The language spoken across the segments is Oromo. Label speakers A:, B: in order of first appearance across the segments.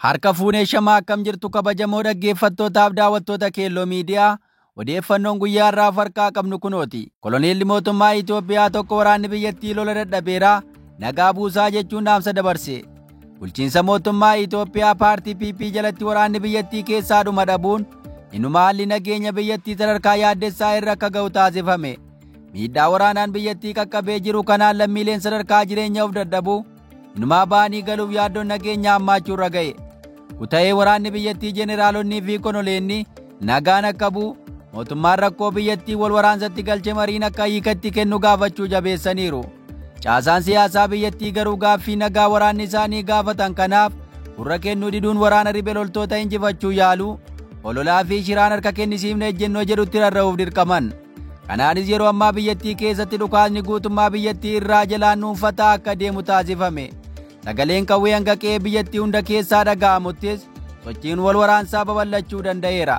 A: Harka fuunee shamaa akkam jirtu kabajamoo dhaggeeffattootaaf daawwattoota Keelloo Miidiyaa odeeffannoon guyyaa irraa harkaa qabnu kunooti. Koloneelli mootummaa Itoophiyaa tokko waraanni biyyattii lola dadhabeeraa nagaa buusaa jechuun dhaamsa dabarse. Bulchiinsa mootummaa Itoophiyaa paartii PP jalatti waraanni biyyattii keessaa dhuma dhabuun inuma haalli nageenya biyyattii sadarkaa yaaddessaa irra akka ga'u taasifame. Miidhaa waraanaan biyyattii qaqqabee jiru kanaan lammiileen sadarkaa jireenya of dadhabu inumaa ba'anii galuuf yaaddoon nageenya hammaachuu irra ga'e. Kuta'ee waraanni biyyattii jeneraalonnii fi konoleenni nagaan akka bu'u mootummaan rakkoo biyyattii wal waraansatti galche mariin akka hiikatti kennu gaafachuu jabeessaniiru. Caasaan siyaasaa biyyattii garuu gaaffii nagaa waraanni isaanii gaafatan kanaaf gurra kennuu diduun waraana riphee loltoota injifachuu yaalu ololaa fi shiraan harka kennisiifne ejjennoo jedhutti rarra'uuf dirqaman. Kanaanis yeroo ammaa biyyattii keessatti dhukaasni guutummaa biyyattii irraa jalaan dhuunfataa akka deemu taasifame. Sagaleen qawwee hanga qe'ee biyyattii hunda keessaa dhaga'amuttis sochiin wal waraansaa babal'achuu danda'eera.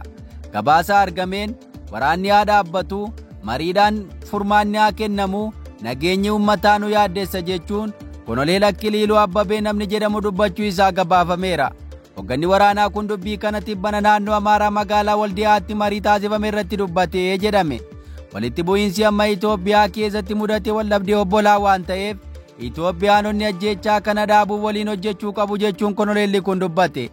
A: Gabaasa argameen waraanni haa dhaabbatu, mariidhaan furmaanni haa kennamu, nageenyi uummataa nu yaaddessa jechuun Koloneel Akkiliiluu Abbabee namni jedhamu dubbachuu isaa gabaafameera. Hogganni waraanaa kun dubbii kana tibbana naannoo Amaaraa magaalaa Waldiyaatti marii taasifame irratti dubbatee jedhame. Walitti bu'iinsi amma Itoophiyaa keessatti mudate waldhabdee obbolaa waan ta'eef Itoophiyaanonni ajjeechaa kana dhaabuuf waliin hojjechuu qabu jechuun konoleelli kun dubbate.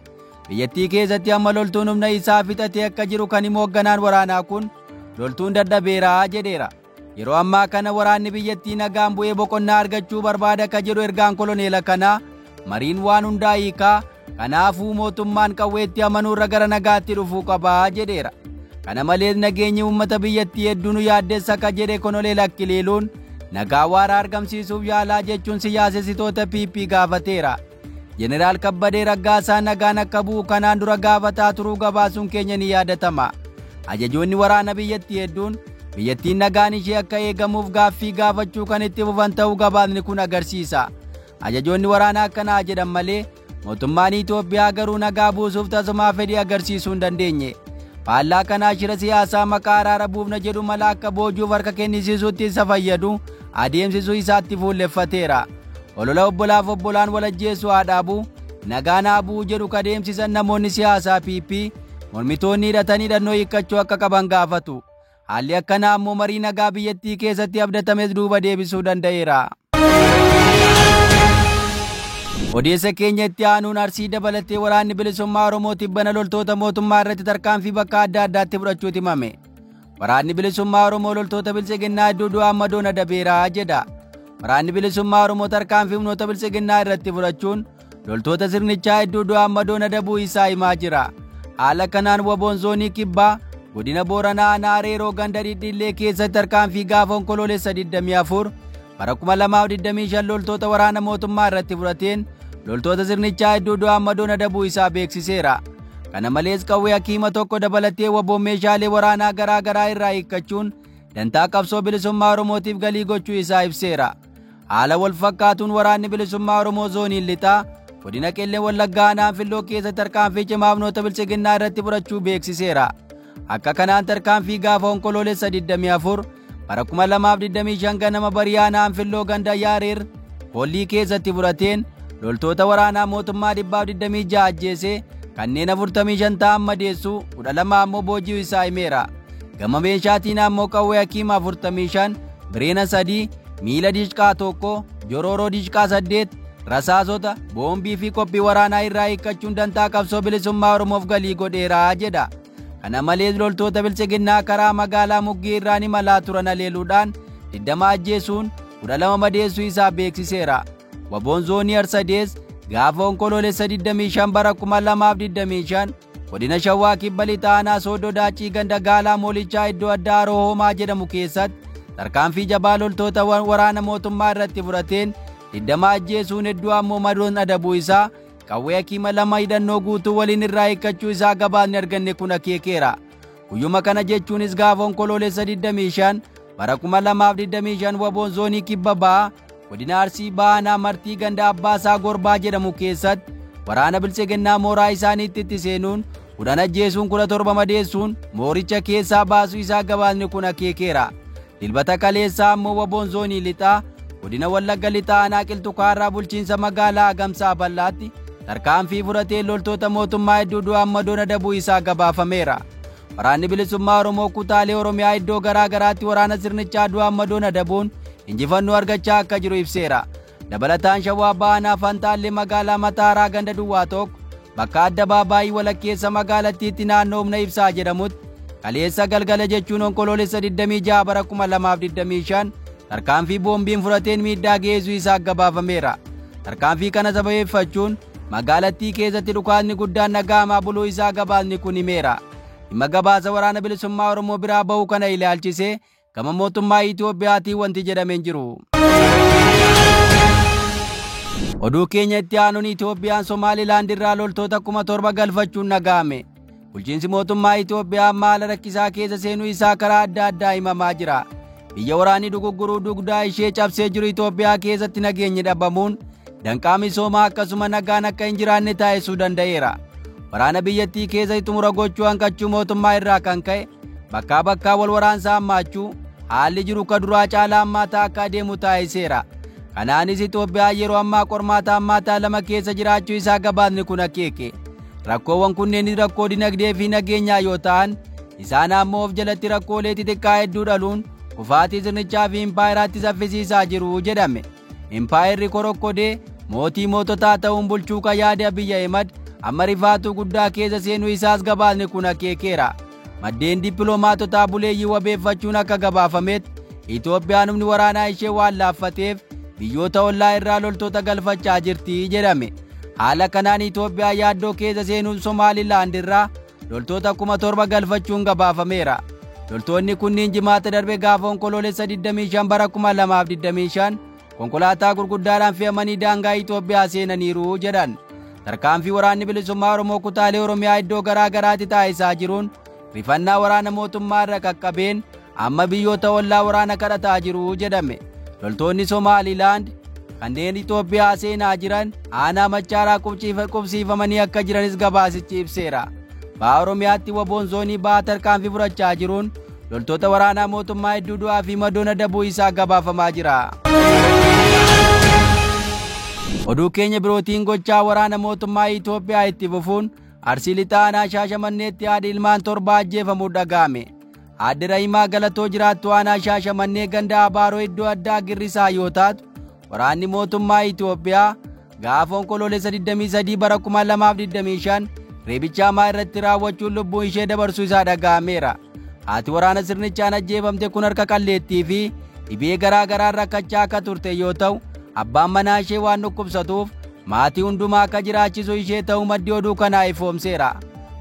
A: Biyyattii keessatti amma loltuun humna isaa fixatee akka jiru kan himu hoogganaan waraanaa kun loltuun dadhabeeraa jedheera. Yeroo ammaa kana waraanni biyyattii nagaan bu'ee boqonnaa argachuu barbaada akka jedhu ergaan koloneela kanaa mariin waan hundaa hiikaa kanaafuu mootummaan qawweetti amanuurra gara nagaatti dhufuu qabaa jedheera. Kana malees nageenyi uummata biyyattii hedduu nu yaaddessa akka jedhe konoleel Akkiliiluun nagaa waaraa argamsiisuuf yaalaa jechuun siyaasessitoota PP gaafateera. Jeneraal Kabbadee Raggaasaa nagaan akka bu'u kanaan dura gaafataa turuu gabaasuun keenya ni yaadatama. Ajajoonni waraana biyyattii hedduun biyyattiin nagaan ishee akka eegamuuf gaaffii gaafachuu kan itti fufan ta'uu gabaasni kun agarsiisa. Ajajoonni waraanaa akkanaa jedhan malee mootummaan Itoophiyaa garuu nagaa buusuuf tasumaa fedhii agarsiisuu hin dandeenye. Faallaa kanaa shira siyaasaa maqaa araara buufna jedhu mala akka boojuuf harka kennisiisuutti isa fayyadu adeemsisuu isaatti fuulleffateera. Olola obbolaaf obbolaan walajjeessu haa dhaabu, nagaan haa bu'u jedhu kadeemsisan namoonni siyaasaa PP mormitoonni hidhatanii hidhannoo hiikkachuu akka qaban gaafatu. Haalli akkanaa ammoo marii nagaa biyyattii keessatti abdatames duuba deebisuu danda'eera. Odeessa keenya itti aanuun Arsii dabalatee waraanni bilisummaa Oromoo tibbana loltoota mootummaa irratti tarkaanfii bakka adda addaatti fudhachuutu himame. Waraanni bilisummaa Oromoo loltoota biltsiginnaa hedduu du'aa madoon adabeeraa jedha. Waraanni bilisummaa Oromoo tarkaanfii humnoota biltsiginnaa irratti fudhachuun loltoota sirnichaa hedduu du'aa madoon adabuu isaa himaa jira. Haala kanaan waboon zoonii kibbaa godina Booranaa aanaa Areeroo ganda Dhidhiillee keessatti tarkaanfii gaafa onkoloolessa 24 bara 2025 loltoota waraana mootummaa irratti fudhateen loltoota sirnichaa hedduu du'aa madoon adabuu isaa beeksiseera. Kana malees qawwee hakiima tokko dabalatee waboon meeshaalee waraanaa garaa garaa irraa hiikkachuun dantaa qabsoo bilisummaa Oromootiif galii gochuu isaa ibseera. Haala wal fakkaatuun waraanni bilisummaa Oromoo zooniin lixaa godina Qellem Wallaggaa aanaa Anfilloo keessatti tarkaanfii cimaa humnoota biltsiginnaa irratti fudhachuu beeksiseera. Akka kanaan tarkaanfii gaafa onkoloolessa 24 bara 2025 ganama barii aanaa Anfilloo ganda Yaareer Kollii keessatti fudhateen loltoota waraanaa mootummaa 126 ajjeese kanneen 45 ta'an madeessu 12 ammoo booji'uu isaa himeera. Gama meeshaatiin ammoo qawwee hakiima 45, bireena 3, miila dishqaa 1, jorooroo dishqaa 8, rasaasota, boombii fi qophii waraanaa irraa hiikkachuun dantaa qabsoo bilisummaa Oromoof galii godheera jedha. Kana malees loltoota biltsiginnaa karaa magaalaa Muggii irraa ni malaa turan aleeluudhaan 20 ajjeesuun 12 madeessuu isaa beeksiseera. Waboon zoonii Arsadees gaafa onkoloolessa 25 bara 2025 godina Shawaa Kibba Lixaa aanaa Sooddoo Daacii ganda Gaalaa Moolichaa iddoo addaa Haroo Hoomaa jedhamu keessatti tarkaanfii jabaa loltoota waraana mootummaa irratti fudhateen 20 ajjeesuun hedduu ammoo madoon adabuu isaa qawwee hakiima 2 hidhannoo guutuu waliin irraa hiikkachuu isaa gabaasni arganne kun akeekeera. Guyyuma kana jechuunis gaafa onkoloolessa 25 bara 2025 waboon zoonii kibba ba'aa godina Arsii Baanaa Martii ganda Abbaasaa Gorbaa jedhamu keessatti waraana biltsiginnaa mooraa isaaniitti itti seenuun 10 ajjeesuun 17 madeessuun mooricha keessaa baasuu isaa gabaasni kun akeekeera. Dilbata kaleessaa ammoo waboon zoonii lixaa godina Wallagga lixaa aanaa Qilxukaarraa bulchiinsa magaalaa Agamsaa Bal'aatti tarkaanfii fudhatee loltoota mootummaa hedduu du'aan madoon adabuu isaa gabaafameera. Waraanni bilisummaa Oromoo kutaalee Oromiyaa iddoo garaa garaatti waraana sirnichaa du'aan madoon adabuun injifannoo argachaa akka jiru ibseera. Dabalataan Shawaa Baanaa Fantaallee magaalaa Mataaraa ganda duwwaa tokko bakka adda baabaayii walakkeessa magaalattiitti naannoo humna ibsaa jedhamutti kaleessa galgala jechuun Onkoloolessa 26 bara 2025 tarkaanfii boombiin fudhateen miidhaa geessuu isaa gabaafameera. Tarkaanfii kana sababeeffachuun magaalattii keessatti dhukaasni guddaan dhaga'amaa buluu isaa gabaasni kun himeera. Dhimma gabaasa waraana bilisummaa Oromoo biraa bahu kana ilaalchisee gama mootummaa Itiyoophiyaatiin wanti jedhame hin jiru. Oduu keenya itti aanuun Itiyoophiyaan Somaalilaand irraa loltoota 7,000 galfachuun dhaga'ame. Bulchiinsi mootummaa Itiyoophiyaa haala rakkisaa keessa seenuu isaa karaa adda addaa himamaa jira. Biyya waraanni dugugguruu dugdaa ishee cabsee jiru Itiyoophiyaa keessatti nageenyi dhabamuun danqaa misoomaa akkasuma nagaan akka hin jiraanne taasisuu danda'eera. Waraana biyyattii keessatti xumura gochuu hanqachuu mootummaa irraa kan ka'e bakkaa bakkaa wal waraansa hammaachuu haalli jiru ka duraa caalaa hammaataa akka adeemu taasiseera. Kanaanis Itoophiyaa yeroo ammaa qormaata hammaataa lama keessa jiraachuu isaa gabaasni kun akeeke. Rakkoowwan kunneenis rakkoo dinagdee fi nageenyaa yoo ta'an isaan ammoo of jalatti rakkoolee xixiqqaa hedduu dhaluun kufaatii sirnichaa fi impaayiraatti saffisiisaa jiru jedhame. Impaayirri korokkodee mootii moototaa ta'uun bulchuu kan yaade Abiyyi Ahimad amma rifaatuu guddaa keessa seenuu isaas gabaasni kun akeekeera. Maddeen dippiloomaatotaa buleeyyii wabeeffachuun akka gabaafametti Itoophiyaan humni waraanaa ishee waan laaffateef biyyoota ollaa irraa loltoota galfachaa jirti jedhame. Haala kanaan Itoophiyaa yaaddoo keessa seenuun Somaalilaand irraa loltoota 7,000 galfachuun gabaafameera. Loltoonni kunniin jimaata darbe gaafa Onkoloolessa 25 bara 2025 konkolaataa gurguddaadhaan fe'amanii daangaa Itoophiyaa seenaniiru jedhan. Tarkaanfii waraanni bilisummaa Oromoo kutaalee Oromiyaa iddoo garaa garaatti taasisaa jiruun rifannaa waraana mootummaa irra qaqqabeen amma biyyoota ollaa waraana kadhataa jiru jedhame. Loltoonni Somaalilaand kanneen Itoophiyaa seenaa jiran aanaa Machaaraa qubsiifamanii akka jiranis gabaasichi ibseera. Ba'a Oromiyaatti waboon zoonii ba'a tarkaanfii fudhachaa jiruun loltoota waraanaa mootummaa hedduu du'aa fi madoon adabuu isaa gabaafamaa jira. Oduu keenya birootiin gochaa waraana mootummaa Itoophiyaa itti fufuun Arsii Lixaa aanaa Shaashamanneetti haadhi ilmaan 7 ajjeefamuu dhaga'ame. Aadde Rahimaa Galatoo jiraattu aanaa Shaashamannee ganda Abaaroo iddoo addaa Girrisaa yoo taatu waraanni mootummaa Itoophiyaa gaafa Onkoloolessa 23 bara 2025 reebicha hamaa irratti raawwachuun lubbuu ishee dabarsuu isaa dhaga'ameera. Haati waraana sirnichaan ajjeefamte kun harka qalleettii fi dhibee garaa garaan rakkachaa akka turte yoo ta'u abbaan manaa ishee waan dhukkubsatuuf maatii hundumaa akka jiraachisu ishee ta'uu maddi oduu kanaa ifoomseera.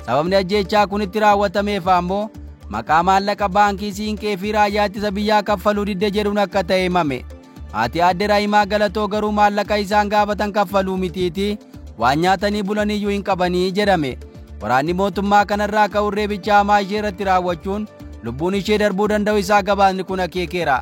A: Sababni ajjeechaa kun itti raawwatameef ammoo maqaa maallaqa baankii siinqee fi raayyaa ittisa biyyaa kaffaluu didde jedhuun akka ta'e himame. Haati aadde Rahimaa Galatoo garuu maallaqa isaan gaafatan kaffaluu mitiiti waan nyaatanii bulaniyyuu hin qabanii jedhame. Waraanni mootummaa kanarraa ka'uun reebicha hamaa ishee irratti raawwachuun lubbuun ishee darbuu danda'u isaa gabaasni kun akeekeera.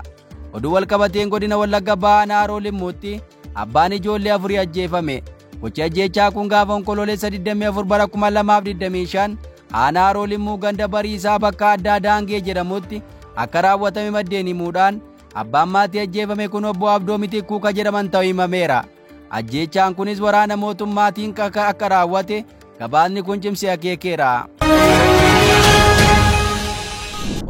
A: Oduu walqabateen godina Wallagga Bahaa Naaroo Limmuutti abbaan ijoollee 4 ajjeefame. Gochi ajjeechaa kun gaafa Onkoloolessa 24 bara 2025 aanaa Haroo Limmuu ganda Bariisaa bakka addaa Daangee jedhamutti akka raawwatame maddeen himuudhaan abbaan maatii ajjeefame kun obbo Abdoo Mitikkuu kan jedhaman ta'uu himameera. Ajjeechaan kunis waraana mootummaatiin akka raawwate gabaasni kun cimsee akeekeera.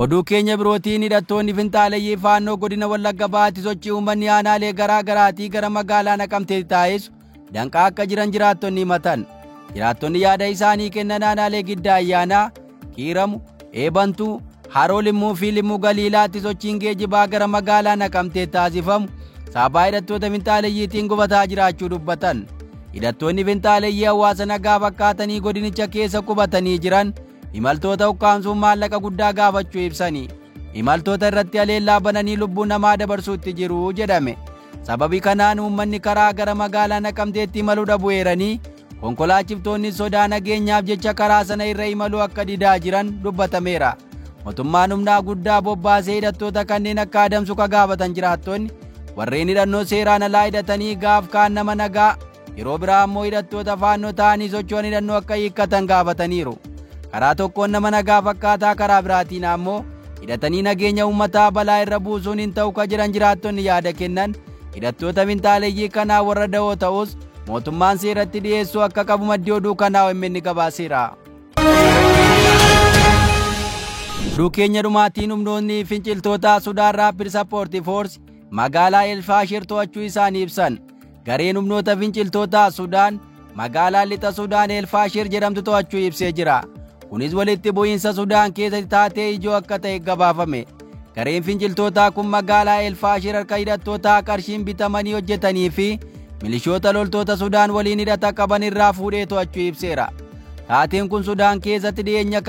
A: Oduu keenya birootiin hidhattoonni finxaaleyyii faannoo godina Wallagga Bahaatti sochii uummanni aanaalee garaa garaatii gara magaalaa Naqamteetti taasisu danqaa akka jiran jiraattonni himatan. Jiraattonni yaada isaanii kennan aanaalee Giddaa Ayyaanaa, Kiiramu, Eebantuu, Haroo Limmuu fi Limmuu Galiilaatti sochiin geejjibaa gara magaalaa Naqamteetti taasifamu sababa hidhattoota finxaaleyyiitiin gubataa jiraachuu dubbatan. Hidhattoonni finxaaleyyii hawaasa nagaa fakkaatanii godinicha keessa qubatanii jiran imaltoota ukkaamsuun maallaqa guddaa gaafachuu ibsanii. Imaltoota irratti haleellaa bananii lubbuu namaa dabarsuutti jiru jedhame. Sababii kanaan uummanni karaa gara magaalaa Naqamteetti imaluu dhabuu eeranii konkolaachiftoonni sodaa nageenyaaf jecha karaa sana irra imaluu akka didaa jiran dubbatameera. Mootummaan humnaa guddaa bobbaasee hidhattoota kanneen akka adamsu ka gaafatan jiraattonni warreen hidhannoo seeraan alaa hidhatanii gaaf kaan nama nagaa yeroo biraa ammoo hidhattoota faannoo ta'anii socho'an hidhannoo akka hiikkatan gaafataniiru. Karaa tokkoon nama nagaa fakkaataa karaa biraatiin ammoo hidhatanii nageenya uummataa balaa irra buusuun hin ta'u ka jiran jiraattonni yaada kennan hidhattoota finxaaleyyii kanaa warra da'oo ta'us mootummaan seeratti dhiyeessuu akka qabu maddii oduu kanaa OMN gabaaseera. Oduu keenya dhumaatiin humnoonni finciltoota Sudaan Rapid Support Force magaalaa Elfaashir to'achuu isaanii ibsan. Gareen humnoota finciltoota Sudaan magaalaa lixa Sudaan Elfaashir jedhamtu to'achuu ibsee jira. Kunis walitti bu'iinsa Sudaan keessatti taatee ijoo akka ta'e gabaafame. Gareen finciltootaa kun magaalaa Elfaashir harka hidhattootaa qarshiin bitamanii hojjetanii fi milishoota loltoota Sudaan waliin hidhata qaban irraa fuudhee to'achuu ibseera. Taateen kun Sudaan keessatti dhiyeenya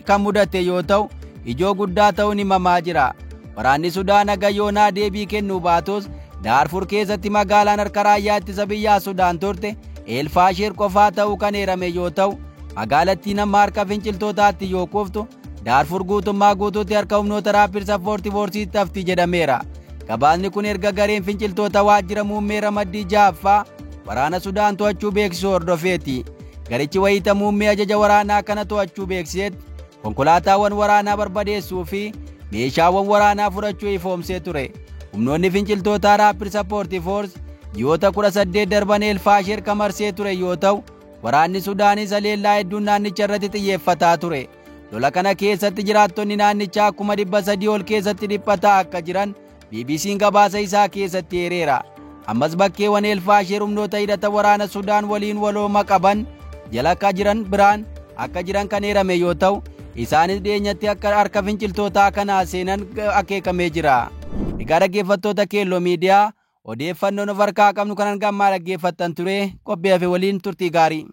A: kan mudate yoo ta'u, ijoo guddaa ta'uun himamaa jira. Waraanni Sudaan haga yoonaa deebii kennuu baatus, Daarfur keessatti magaalaan harka raayyaa ittisa biyyaa Sudaan turte Elfaashir qofaa ta'uu kan eerame yoo ta'u, magaalattiin amma harka finciltootaatti yoo kuftu, Daarfur guutummaa guutuutti harka humnoota Rapid Support Forceetti hafti jedhameera. Gabaasni kun erga gareen finciltoota waajjira muummee ramaddii ja'affaa waraana Sudaan to'achuu beeksisuu hordofeeti. Garichi wayita muummee ajaja waraanaa kana to'achuu beeksisetti konkolaataawwan waraanaa barbadeessuu fi meeshaawwan waraanaa fudhachuu ifoomsee ture. Humnoonni finciltootaa Rapid Support Force ji'oota 18 darban Elfaashir kan marsee ture yoo ta'u, waraanni Sudaanis haleellaa hedduun naannicha irratti xiyyeeffataa ture. Lola kana keessatti jiraattonni naannichaa 300,000 ol keessatti dhiphataa akka jiran BBC'n gabaasa isaa keessatti eereera. Ammas bakkeewwan Elfaashir humnoota hidhata waraana Sudaan waliin walooma qaban jala akka jiran biraan akka jiran kan eerame yoo ta'u, isaanis dhiyeenyatti akka harka finciltootaa kanaa seenan akeekamee jira. Egaa dhaggeeffattoota Keelloo Miidiyaa, odeeffannoon of harkaa qabnu kanan gammaa dhaggeeffattan ture. Qophii hafe waliin turtii gaarii.